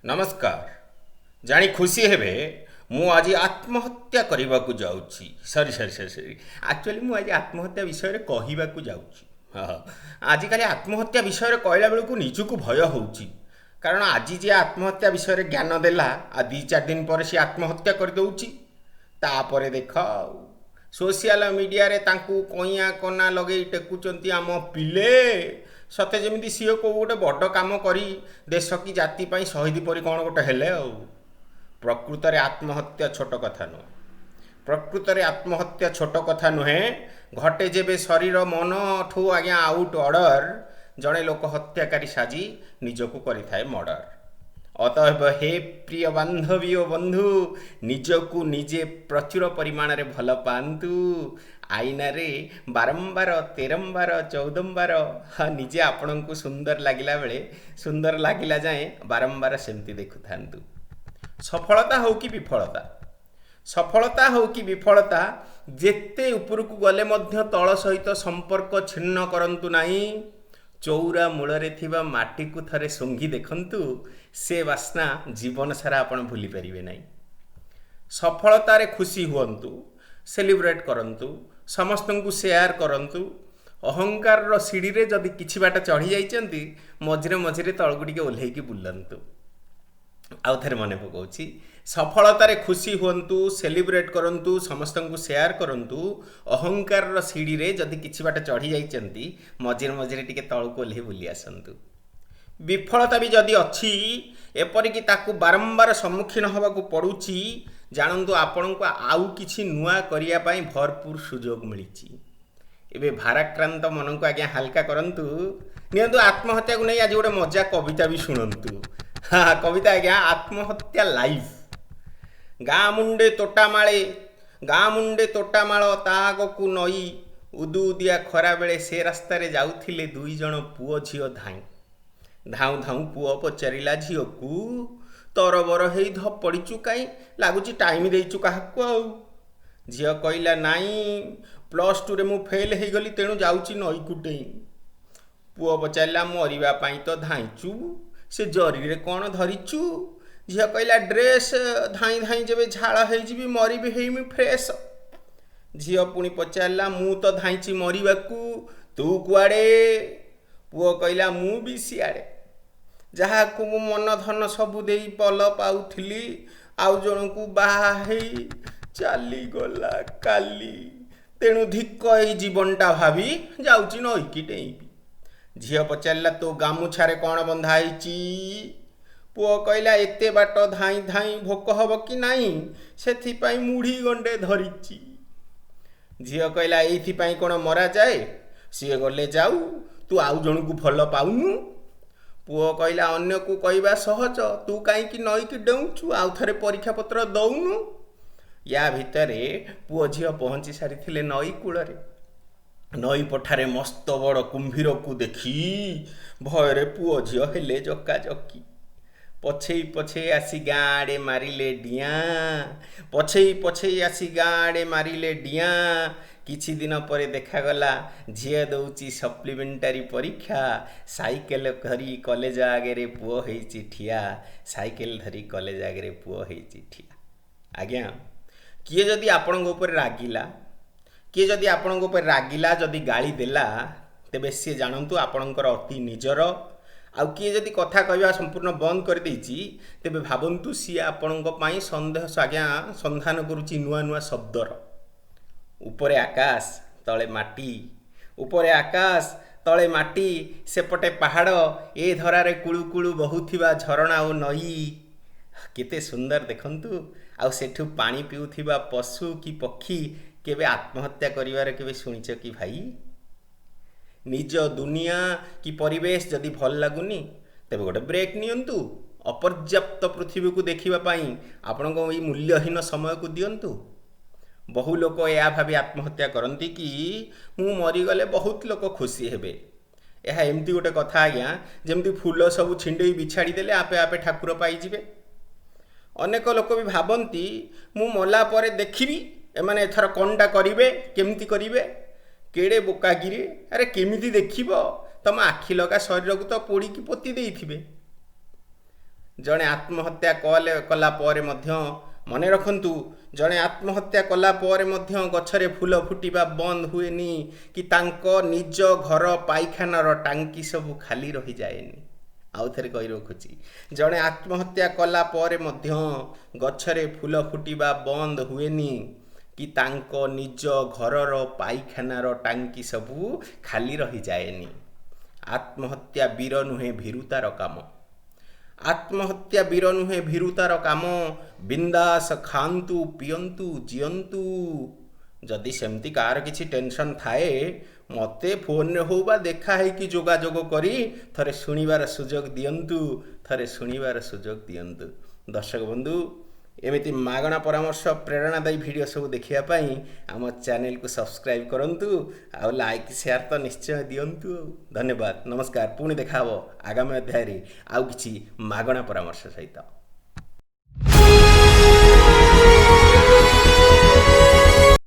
ନମସ୍କାର। ଜାଣି ଖୁସି ହେବେ, ମୁଁ ଆଜି ଆତ୍ମହତ୍ୟା କରିବାକୁ ଯାଉଛି। Sorry sorry sorry sorry, actually ମୁଁ ଆଜି ଆତ୍ମହତ୍ୟା ବିଷୟରେ କହିବାକୁ ଯାଉଛି। ହଁ, ଆଜିକାଲି ଆତ୍ମହତ୍ୟା ବିଷୟରେ କହିଲା ବେଳକୁ ନିଜକୁ ଭୟ ହେଉଛି। କାରଣ ଆଜି ଯିଏ ଆତ୍ମହତ୍ୟା ବିଷୟରେ ଜ୍ଞାନ ଦେଲା, ଆଉ 2-4 ଦିନ ପରେ ସିଏ ଆତ୍ମହତ୍ୟା କରିଦେଉଛି। ତାପରେ ଦେଖ ଆଉ ସୋସିଆଲ ମିଡ଼ିଆରେ ତାଙ୍କୁ କଇଁଆ କନା ଲଗେଇ ଟେକୁଛନ୍ତି ଆମ ପିଲେ, ସତେ ଯେମିତି ସିଏ କେଉଁ ଗୋଟେ ବଡ଼ କାମ କରି ଦେଶ କି ଜାତି ପାଇଁ ଶହୀଦ ପରି କ'ଣ ଗୋଟେ ହେଲେ। ଆଉ ପ୍ରକୃତରେ ଆତ୍ମହତ୍ୟା ଛୋଟ କଥା ନୁହେଁ। ପ୍ରକୃତରେ ଆତ୍ମହତ୍ୟା ଛୋଟ କଥା ନୁହେଁ। ଘଟେ ଯେବେ ଶରୀର ମନଠୁ ଆଜ୍ଞା ଆଉଟ୍ ଅର୍ଡ଼ର, ଜଣେ ଲୋକ ହତ୍ୟାକାରୀ ସାଜି ନିଜକୁ କରିଥାଏ ମର୍ଡ଼ର। ଅତଏବ ହେ ପ୍ରିୟ ବାନ୍ଧବୀ ଓ ବନ୍ଧୁ, ନିଜକୁ ନିଜେ ପ୍ରଚୁର ପରିମାଣରେ ଭଲ ପାଆନ୍ତୁ। ଆଇନାରେ ବାରମ୍ବାର, ତେରମ୍ବାର, ଚଉଦମ୍ବାର ନିଜେ ଆପଣଙ୍କୁ ସୁନ୍ଦର ଲାଗିଲା ବେଳେ, ସୁନ୍ଦର ଲାଗିଲା ଯାଏଁ ବାରମ୍ବାର ସେମିତି ଦେଖୁଥାନ୍ତୁ। ସଫଳତା ହେଉ କି ବିଫଳତା, ସଫଳତା ହେଉ କି ବିଫଳତା, ଯେତେ ଉପରକୁ ଗଲେ ମଧ୍ୟ ତଳ ସହିତ ସମ୍ପର୍କ ଛିନ୍ନ କରନ୍ତୁ ନାହିଁ। ଚଉରା ମୂଳରେ ଥିବା ମାଟିକୁ ଥରେ ଶୁଙ୍ଘି ଦେଖନ୍ତୁ, ସେ ବାସ୍ନା ଜୀବନ ସାରା ଆପଣ ଭୁଲି ପାରିବେ ନାହିଁ। ସଫଳତାରେ ଖୁସି ହୁଅନ୍ତୁ, ସେଲିବ୍ରେଟ୍ କରନ୍ତୁ, ସମସ୍ତଙ୍କୁ ସେୟାର କରନ୍ତୁ। ଅହଙ୍କାରର ସିଡ଼ିରେ ଯଦି କିଛି ବାଟ ଚଢ଼ି ଯାଇଛନ୍ତି, ମଝିରେ ମଝିରେ ତଳକୁ ଟିକେ ଓହ୍ଲେଇକି ବୁଲନ୍ତୁ। ଆଉ ଥରେ ମନେ ପକାଉଛି, ସଫଳତାରେ ଖୁସି ହୁଅନ୍ତୁ, ସେଲିବ୍ରେଟ୍ କରନ୍ତୁ, ସମସ୍ତଙ୍କୁ ସେୟାର କରନ୍ତୁ। ଅହଙ୍କାରର ସିଡ଼ିରେ ଯଦି କିଛି ବାଟ ଚଢ଼ି ଯାଇଛନ୍ତି, ମଝିରେ ମଝିରେ ଟିକେ ତଳକୁ ଓହ୍ଲେଇ ବୁଲି ଆସନ୍ତୁ। ବିଫଳତା ବି ଯଦି ଅଛି, ଏପରିକି ତାକୁ ବାରମ୍ବାର ସମ୍ମୁଖୀନ ହେବାକୁ ପଡ଼ୁଛି, ଜାଣନ୍ତୁ ଆପଣଙ୍କୁ ଆଉ କିଛି ନୂଆ କରିବା ପାଇଁ ଭରପୁର ସୁଯୋଗ ମିଳିଛି। ଏବେ ଭାରାକ୍ରାନ୍ତ ମନକୁ ଆଜ୍ଞା ହାଲକା କରନ୍ତୁ, ନିଅନ୍ତୁ। ଆତ୍ମହତ୍ୟାକୁ ନେଇ ଆଜି ଗୋଟେ ମଜା କବିତା ବି ଶୁଣନ୍ତୁ। ହଁ, କବିତା ଆଜ୍ଞା ଆତ୍ମହତ୍ୟା ଲାଇଭ୍। ଗାଁ ମୁଣ୍ଡେ ତୋଟାମାଳେ, ଗାଁ ମୁଣ୍ଡେ ତୋଟାମାଳ, ତା ଆଗକୁ ନଈ। ଉଦୁ ଉଦିଆ ଖରାବେଳେ ସେ ରାସ୍ତାରେ ଯାଉଥିଲେ 2 ଜଣ ପୁଅ ଝିଅ ଧାଇଁ। ଧାଉଁ ଧାଉଁ ପୁଅ ପଚାରିଲା ଝିଅକୁ, ତରବର ହେଇ ଧପଡ଼ିଚୁ କାଇଁ, ଲାଗୁଛି ଟାଇମ୍ ଦେଇଛୁ କାହାକୁ ଆଉ। ଝିଅ କହିଲା, ନାଇଁ +2ରେ ମୁଁ ଫେଲ୍ ହେଇଗଲି, ତେଣୁ ଯାଉଛି ନଈକୁ ଡେଇଁ। ପୁଅ ପଚାରିଲା, ମରିବା ପାଇଁ ତ ଧାଇଁଚୁ, ସେ ଜରିରେ କ'ଣ ଧରିଛୁ? ଝିଅ କହିଲା, ଡ୍ରେସ୍, ଧାଇଁ ଧାଇଁ ଯେବେ ଝାଳ ହେଇଯିବି ମରିବି ହେଇମି ଫ୍ରେଶ୍। ଝିଅ ପୁଣି ପଚାରିଲା, ମୁଁ ତ ଧାଇଁଛି ମରିବାକୁ, ତୁ କୁଆଡ଼େ? ପୁଅ କହିଲା, ମୁଁ ବି ସିଆଡ଼େ। ଯାହାକୁ ମୁଁ ମନ ଧନ ସବୁ ଦେଇ ଭଲ ପାଉଥିଲି, ଆଉ ଜଣକୁ ବାହା ହେଇ ଚାଲିଗଲା କାଲି। ତେଣୁ ଧିକ ଏଇ ଜୀବନଟା ଭାବି ଯାଉଛି ନଈକି ଡେଇଁବି। ଝିଅ ପଚାରିଲା, ତୋ ଗାମୁଛାରେ କ'ଣ ବନ୍ଧା ହେଇଛି? ପୁଅ କହିଲା, ଏତେ ବାଟ ଧାଇଁ ଧାଇଁ ଭୋକ ହବ କି ନାହିଁ, ସେଥିପାଇଁ ମୁଢ଼ି ଗଣ୍ଡେ ଧରିଛି। ଝିଅ କହିଲା, ଏଇଥିପାଇଁ କ'ଣ ମରାଯାଏ? ସିଏ ଗଲେ ଯାଉ, ତୁ ଆଉ ଜଣକୁ ଭଲ ପାଉନୁ? ପୁଅ କହିଲା, ଅନ୍ୟକୁ କହିବା ସହଜ, ତୁ କାହିଁକି ନଈକି ଡେଉଁଛୁ, ଆଉ ଥରେ ପରୀକ୍ଷା ପତ୍ର ଦଉନୁ? ୟା ଭିତରେ ପୁଅ ଝିଅ ପହଞ୍ଚି ସାରିଥିଲେ ନଈ କୂଳରେ। ନଈ ପଠାରେ ମସ୍ତ ବଡ଼ କୁମ୍ଭୀରକୁ ଦେଖି ଭୟରେ ପୁଅ ଝିଅ ହେଲେ ଜକାଜକି। ପଛେଇ ପଛେଇ ଆସି ଗାଁ ଆଡ଼େ ମାରିଲେ ଡିଆଁ, ପଛେଇ ପଛେଇ ଆସି ଗାଁ ଆଡ଼େ ମାରିଲେ ଡିଆଁ। କିଛି ଦିନ ପରେ ଦେଖାଗଲା ଝିଅ ଦଉଛି ସପ୍ଲିମେଣ୍ଟାରୀ ପରୀକ୍ଷା, ସାଇକେଲ ଧରି କଲେଜ ଆଗରେ ପୁଅ ହେଇଛି ଠିଆ, ସାଇକେଲ ଧରି କଲେଜ ଆଗରେ ପୁଅ ହେଇଛି ଠିଆ। ଆଜ୍ଞା, କିଏ ଯଦି ଆପଣଙ୍କ ଉପରେ ରାଗିଲା, କିଏ ଯଦି ଆପଣଙ୍କ ଉପରେ ରାଗିଲା, ଯଦି ଗାଳି ଦେଲା, ତେବେ ସିଏ ଜାଣନ୍ତୁ ଆପଣଙ୍କର ଅତି ନିଜର। ଆଉ କିଏ ଯଦି କଥା କହିବା ସମ୍ପୂର୍ଣ୍ଣ ବନ୍ଦ କରିଦେଇଛି, ତେବେ ଭାବନ୍ତୁ ସିଏ ଆପଣଙ୍କ ପାଇଁ ସନ୍ଦେହ ଆଜ୍ଞା ସନ୍ଧାନ କରୁଛି ନୂଆ ନୂଆ ଶବ୍ଦର। ଉପରେ ଆକାଶ ତଳେ ମାଟି, ଉପରେ ଆକାଶ ତଳେ ମାଟି, ସେପଟେ ପାହାଡ଼, ଏ ଧରାରେ କୁଳୁ କୁଳୁ ବହୁଥିବା ଝରଣା ଓ ନଈ, କେତେ ସୁନ୍ଦର ଦେଖନ୍ତୁ। ଆଉ ସେଠୁ ପାଣି ପିଉଥିବା ପଶୁ କି ପକ୍ଷୀ କେବେ ଆତ୍ମହତ୍ୟା କରିବାର କେବେ ଶୁଣିଛ କି ଭାଇ? ନିଜ ଦୁନିଆ କି ପରିବେଶ ଯଦି ଭଲ ଲାଗୁନି, ତେବେ ଗୋଟେ ବ୍ରେକ୍ ନିଅନ୍ତୁ। ଅପର୍ଯ୍ୟାପ୍ତ ପୃଥିବୀକୁ ଦେଖିବା ପାଇଁ ଆପଣଙ୍କ ଏଇ ମୂଲ୍ୟହୀନ ସମୟକୁ ଦିଅନ୍ତୁ। ବହୁ ଲୋକ ଏହା ଭାବି ଆତ୍ମହତ୍ୟା କରନ୍ତି କି ମୁଁ ମରିଗଲେ ବହୁତ ଲୋକ ଖୁସି ହେବେ। ଏହା ଏମିତି ଗୋଟେ କଥା ଆଜ୍ଞା, ଯେମିତି ଫୁଲ ସବୁ ଛିଣ୍ଡେଇ ବିଛାଡ଼ି ଦେଲେ ଆପେ ଆପେ ଠାକୁର ପାଇଯିବେ। ଅନେକ ଲୋକ ବି ଭାବନ୍ତି ମୁଁ ମଲା ପରେ ଦେଖିବି ଏମାନେ ଏଥର କ'ଣଟା କରିବେ, କେମିତି କରିବେ। କେଡ଼େ ବୋକାଗିରେ, ଆରେ କେମିତି ଦେଖିବ, ତମ ଆଖି ଲଗା ଶରୀରକୁ ତ ପୋଡ଼ିକି ପୋତି ଦେଇଥିବେ। ଜଣେ ଆତ୍ମହତ୍ୟା କଲା ପରେ ମଧ୍ୟ, ମନେ ରଖନ୍ତୁ, ଜଣେ ଆତ୍ମହତ୍ୟା କଲା ପରେ ମଧ୍ୟ ଗଛରେ ଫୁଲ ଫୁଟିବା ବନ୍ଦ ହୁଏନି କି ତାଙ୍କ ନିଜ ଘର ପାଇଖାନାର ଟାଙ୍କି ସବୁ ଖାଲି ରହିଯାଏନି। ଆଉ ଥରେ କହି ରଖୁଛି, ଜଣେ ଆତ୍ମହତ୍ୟା କଲା ପରେ ମଧ୍ୟ ଗଛରେ ଫୁଲ ଫୁଟିବା ବନ୍ଦ ହୁଏନି କି ତାଙ୍କ ନିଜ ଘରର ପାଇଖାନାର ଟାଙ୍କି ସବୁ ଖାଲି ରହିଯାଏନି। ଆତ୍ମହତ୍ୟା ବୀର ନୁହେଁ, ଭୀରୁତାର କାମ। ଆତ୍ମହତ୍ୟା ବୀର ନୁହେଁ, ଭୀରୁତାର କାମ। ବିନ୍ଦାସ ଖାଆନ୍ତୁ, ପିଅନ୍ତୁ, ଜିଅନ୍ତୁ। ଯଦି ସେମିତି କାହାର କିଛି ଟେନସନ୍ ଥାଏ, ମୋତେ ଫୋନରେ ହଉ ବା ଦେଖା ହେଇକି ଯୋଗାଯୋଗ କରି ଥରେ ଶୁଣିବାର ସୁଯୋଗ ଦିଅନ୍ତୁ, ଥରେ ଶୁଣିବାର ସୁଯୋଗ ଦିଅନ୍ତୁ। ଦର୍ଶକ ବନ୍ଧୁ, ଏମିତି ମାଗଣା ପରାମର୍ଶ, ପ୍ରେରଣାଦାୟୀ ଭିଡ଼ିଓ ସବୁ ଦେଖିବା ପାଇଁ ଆମ ଚ୍ୟାନେଲକୁ ସବସ୍କ୍ରାଇବ୍ କରନ୍ତୁ ଆଉ ଲାଇକ୍ ସେୟାର ତ ନିଶ୍ଚୟ ଦିଅନ୍ତୁ। ଆଉ ଧନ୍ୟବାଦ, ନମସ୍କାର। ପୁଣି ଦେଖାହେବ ଆଗାମୀ ଅଧ୍ୟାୟରେ ଆଉ କିଛି ମାଗଣା ପରାମର୍ଶ ସହିତ।